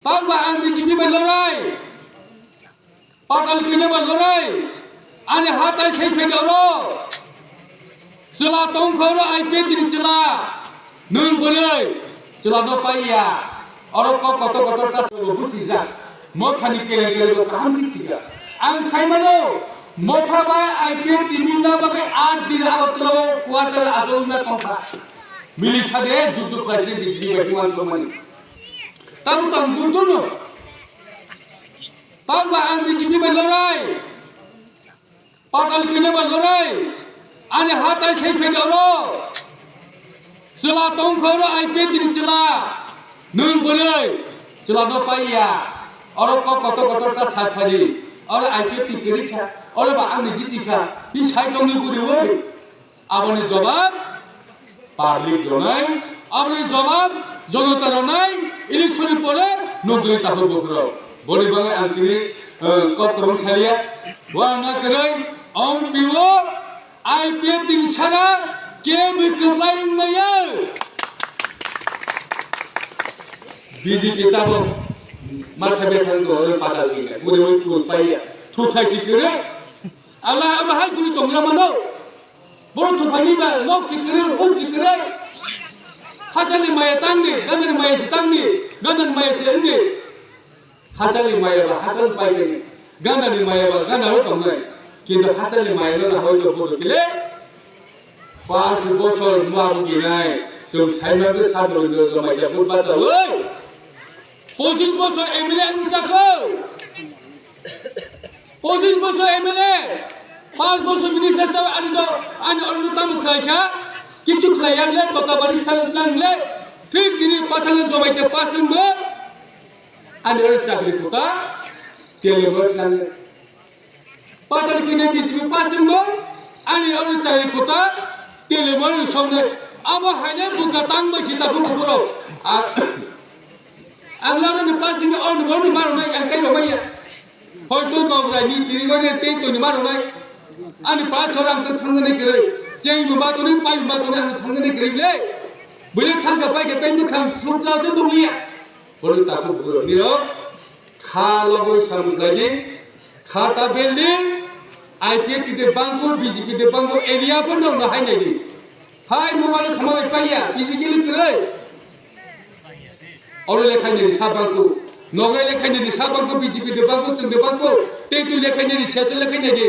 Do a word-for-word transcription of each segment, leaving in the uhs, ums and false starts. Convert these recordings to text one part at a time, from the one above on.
Tangba ang B J P bai lorai, patal kine bai lorai, ani hatai sai phai oro. Chwla tongkha oro I P F T ni chwla. Nwng bwrwi chwla no paiya. Oro kok kotor kotor ta sabo buchijak. Mothani kele kele bo kaham khe sijak. Ang sai mano, motha bai I P F T ni na bagwi aat din Agartala o quarter aswk wngna tongkha. Mili phade juddu khlaisini B J P bai tuan tongmani. Tamo tamo juddu no. Tangba ang B J P bai lorai. Patal kine ba lorai, ani hatai sai phai oro. Chwla tongkha oro I P F T ni chwla. Nwng bwrwi chwla no paiya. Oro kok kotor kotor ta sai phari. Oro I P F T kwrwi kha. Oro ba ang ni jiti kha. Ni sai tongni bwrwi oi. Aboni jawab public rwnai, aboni jawab jonota rwnai, election ni pore nukjagwi takhuk bukhurok. Boni bagwi ang tini, eh, kok kwrwng salia, uana kwrwi, ong piwo, I P F T ni sara, kebwi kwplai wngmaya. B J P tabok matha bethang do, oro patal wngya, boni oi pul paiya, thuthai si kwrwi, ala, ala hai guri tongla mano. Borok thuphaini ba nok si kwrwi, um si kwrwi. Hachani maya tangdi, gandani maya si tangdi, gandani maya si wngdi. Hachani maya ba hachal paikani, gandani maya ba ganda o tongnai. Kintu hachani maya no na hoito bodo kile. Panch bosor muabu kinai, chwng saimagwi sadro jomai ya bud basa oi. Pochis bosor M L A wngjakho. Pochis bosor M L A, panch bosor minister chaba ani do, ani oro tamo khlai kha, kichu khlai ya le, tota bari stang tlang le, thik tini pathang jomai te pasing bo, ani oro chakri kuta, tele bo tlang le. Pathang kine B J P pasing bo, ani oro chakri kuta, tele bo song le, abo hai le buka tang bai si ta khum khuro. A, ang lama ni pasing bo, oro bo ni maro nai, ang kai bo maya. Hoito nograi ni twi gori tei toni maro nai. Ani pa sora ang thangnani kwrwi. Cheng bo ma toni, pai bo ma toni, ang thangnani kwrwi le. Bwle thangka pai khe tei bwkhang sukcha se bo ya. Bwle takhuk bwrwi ni rok. Kha logoi sam khlai di. Kha ta bel di. I P F T de bangko, B J P de bangko, area pho no no hai nai di. Hai mobile khama bai paiya, physically kwrwi. Oro lekhaini ri sa bangko, nogai lekhaini ri sa bangko, B J P de bangko, chwng de bangko, tei twi lekhaini ri, session lekhaini di.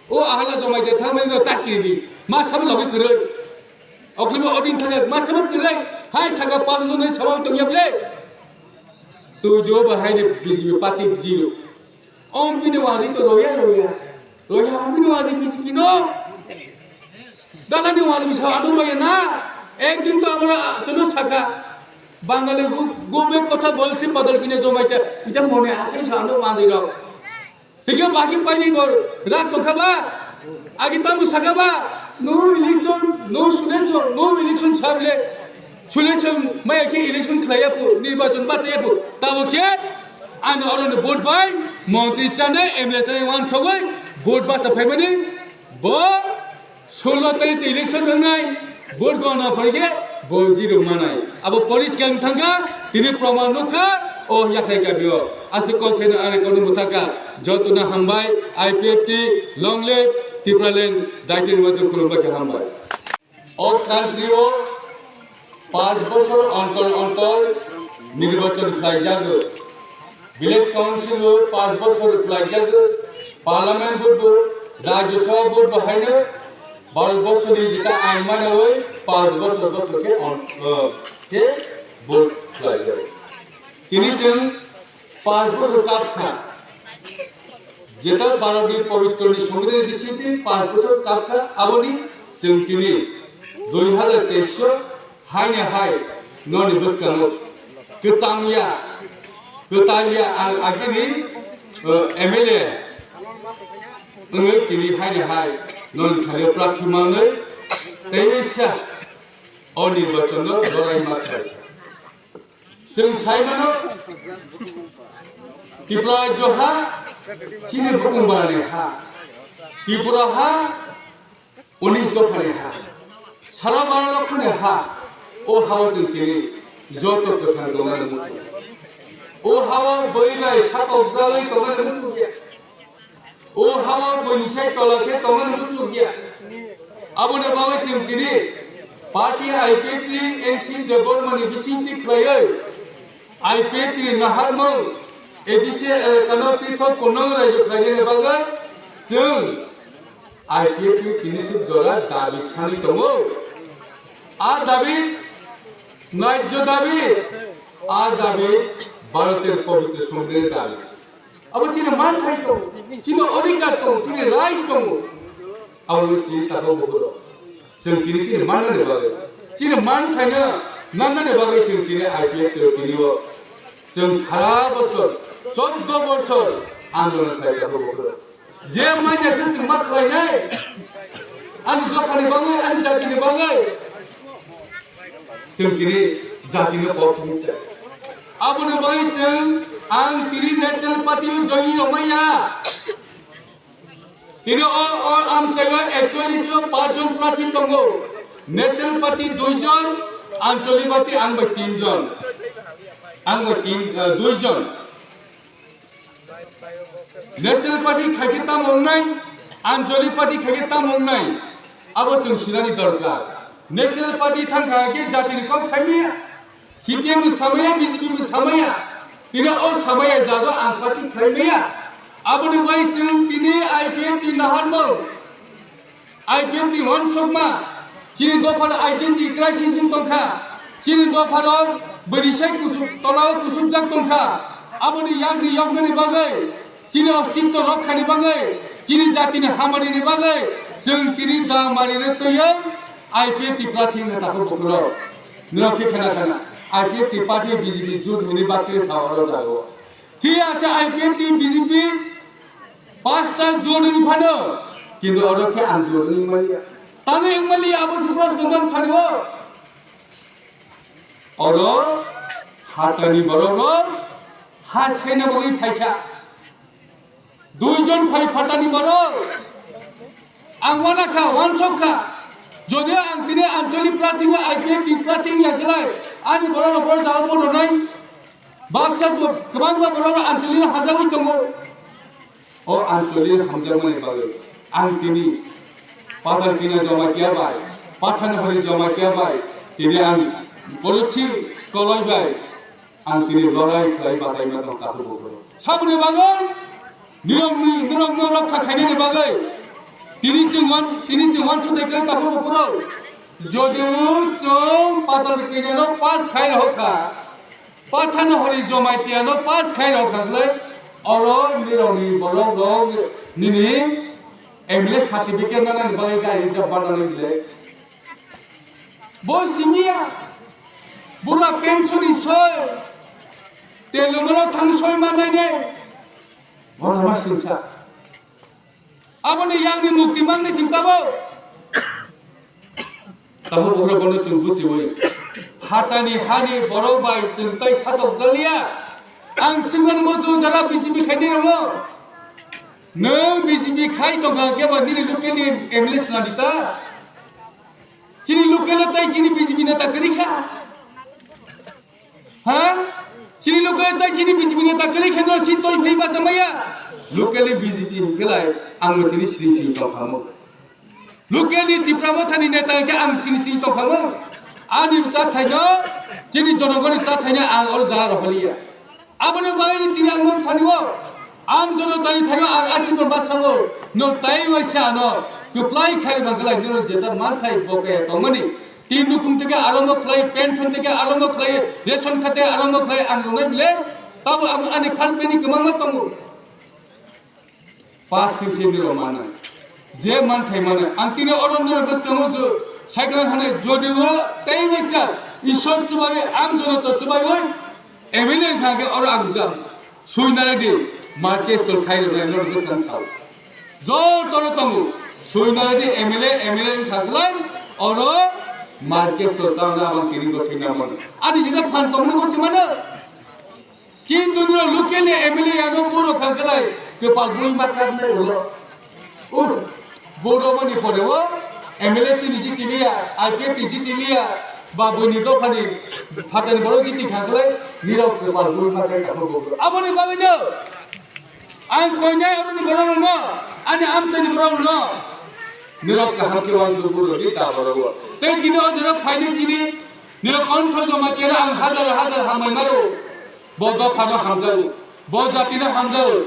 O ahala jomai de thangmani no takiri di. Ma sabo logi kwrwi. Okhlibo odin thangya, ma sabo kwrwi. Hai saka panch jon hai sabo tongya ble. Twi do ba hai de B J P party zero. Om pini wadi to roya roya. Roya om pini wadi B J P no. Dalani wadi bisa adu roya na. Ekdin to amra chono saka. Bangali gu-, gube kotha bolsi padal kine jomaita. Ita mone asai sa adu wadi rao. Hikyo baki paini bor. Rak to khaba. Agi tamu saka ba. No election, no selection, no election sable. Selection maya khe election khlaiya phu, nirbachon bachaya phu. Tamo khe ano oro ni vote bai montri chanai, M L A chanai wansogwi vote bacha phaimani bo sullo tarikh election wngnai, vote gona phai khe bo zero manai. Abo poriskar wng thangkha, tini proman nukha o yakhai kabio. Aswk kok saino ani kono mwthakha. Jotono hambai, I P F T, long live, Tipraland, daitini matu khulumba khe hambai. O country o panch bosor ontor ontor nirbachon khlaijago. Village council o panch bosor khlaijago. Parliament bo bo, Rajya Sabha bo bo haino baro bosor ni jeta ain manawi panch bosor bosor khe on, uh, khe vote khlaijago. Tini chwng panch bosor kapkha. Jeta Bharatni pobitroni songwidani bisingtwi panch bosor kapkha, aboni chwng tini dui hazar teis o haini hai noni bwskango kwchangya, kwtalya ang agini, uh, M L A wngwi tini haini hai noni thani prarthi manwi tei sa o nirbachon no lorai ma khlai. Chwng sai mano, Tripura rajyo ha chini bukung barani ha, Tripura ha unis dophani ha, sara baro lokhoni ha, o hao chwng tini joto kwthang tongnani muchungo. O hao bwrwi bai sakok jagwi tongmani muchungya. O hao bwrwi sai tola khe tongmani muchungya. Aboni bagwi chwng tini party I P F T N C Debbarmani bisingtwi khlaiwi I P F T ni naharmung A D C elakano pithok kunung raijo khlainani bagwi chwng I P F T ni tini suk jora dabi sani tongo. A dabi, naijo dabi, a dabi Bharotor pobitro Songbidanni dabi. Abo chini manthai tongo, chini odhikar tongo, chini right tongo. Abo tini tako bukhuro. Chwng tini chini mannani bagwi, chini manthaino nannani bagwi chwng tini I P F T o tini o chwng sara bosor, choddo bosor andolon khlai tako bukhuro. Je manya se chwng ma khlainai, ani dophani bagwi, ani jatini bagwi. Chwng tini jatino kok phunukjak. Aboni bagwi chwng ang tini National Party o join rwmaya. Tini o, o amchaio actually so pach jon prarthi tongo. National Party dui jon, Ancholi Party ang bai tin jon. Ang bai tin, eh, dui jon. National Party khaikhe tamo wngnai, Ancholi Party khaikhe tamo wngnai, abo chwng sinani dorkar. National Party thangkha khe jatini kok saimaya, C P M ni samaya, B J P ni samaya, tini o samaya jado ang party khlaimaya. Aboni bai chwng tini I P F T naharmung. I P F T ni uansukma, chini dophano identity crisis wng tongkha, chini dophano bwrwisai kusuk, tolao kusukjak tongkha, aboni yakni yoknani bagwi, chini ostitto rokhani bagwi, chini jatini hambarini bagwi, chwng tini da manino twiwi I P F T prarthi wngkha takhuk bukhurok. Norok khe khena khena, I P F T party B J P jut hwnwi baksa sa oro jago. Thik ase I P F T B J P pasta jot wngwi phano, kintu oro khe ang jot wngwi manya. Tamo wngmani abo se proshno man phanio. Oro hatani borok rok ha sena bagwi phaikha. Dui jon phai phatani borok. Ang wana kha, wansok kha. Jodi ang tini Ancholi prarthi ba I P F T prarthi ya khlai, ani borok rok borok jagao bono nai. Baksa bo-, kwbangma borok rok Ancholi hamjagwi tongo. O Ancholi hamjakmani bagwi ang tini Patalkina Jamatia bai, Pathanhori Jamatia bai, tini ang Borochi Koloi bai, ang tini lorai khlai bataima tong takhuk bukhurok. Saboni bagwi nirokni, nirokno rokha khainani bagwi tini chwng wan-, tini chwng wansuk tei khlai takhuk bukhurok. Jodi o chwng Patalkina no pass khai rokha, Pathanhori Jamatia no pass khai rokha khlai, oro nirokni borok rok nini M L A certificate nanani bagwi gari reserve banani bile. Bo simiya, bula pension ni soi, telungno thang soi manai ne, bono ma singsa. Aboni yakni mukti mangnai chwng tabo. Tabo borok bono chwng buchiwi. Hatani hani borok bai chwng tai satok jaliya. Ang singani moto jara B J P khaini ramo. Nwng B J P khai tongkha khe ba nini local ni M L A swnamdi ta. Chini local tai chini B J P neta kwrwi kha. Ha? Chini local tai chini B J P neta kwrwi khe no si toi phai ba chamaya. Local ni B J P hinkhe lai ang no tini sini sini tong khamu. Local ni Tipra Motha ni neta hinkhe ang sini sini tong khamu. Ani ta thaino chini jonogoni ta thaino ang or ja roholiya. Aboni bagwi tini ang no thani o. Ang jono tani thaino ang aswk no ma sango. No tai waisa ano. Kwplai khai bangklai no jeta man khai bo kaya tongmani. Tin nukhung theke arombo khlai, pension theke arombo khlai, ration card theke arombo khlai, ang rwnai bile, tabo ang ani khan peni kwbangma tongo. Pass sing khe biro manai. Je manthai manai. Ang tini oro nini bwskango jo, cycle hanai jodi o tei waisa, Ishwar chubai, ang jono to chubai oi, M L A wngkha khe oro ang jam. Suinai di, market store khai rwnai norok bwsang sao. Joto no tongo. Suinai di M L A, M L A wngkha khlai, oro market store tangna abang tini bo suina mano. Ani sida phan tongmani bo simano. Kintu nino local ni M L A ano boro thang khlai, kepal bui ma kar nai ulo. Uh, boro mani pore o, M L A chini jitiliya, I P F ni jitiliya, Ba buini dophani phatani borok jiti kha khlai, nirok kwpal bui ma khe kamo bokro. Aboni bagwino ang koinai aboni borokno, ani amchaini borokno nirok kaham khe uansuk buro di ta borogo. Tei tini o jora phaini chini nirok kontho joma khe ang hajar hajar hambai maro. Bo dophano hamjao, bo jatino hamjao.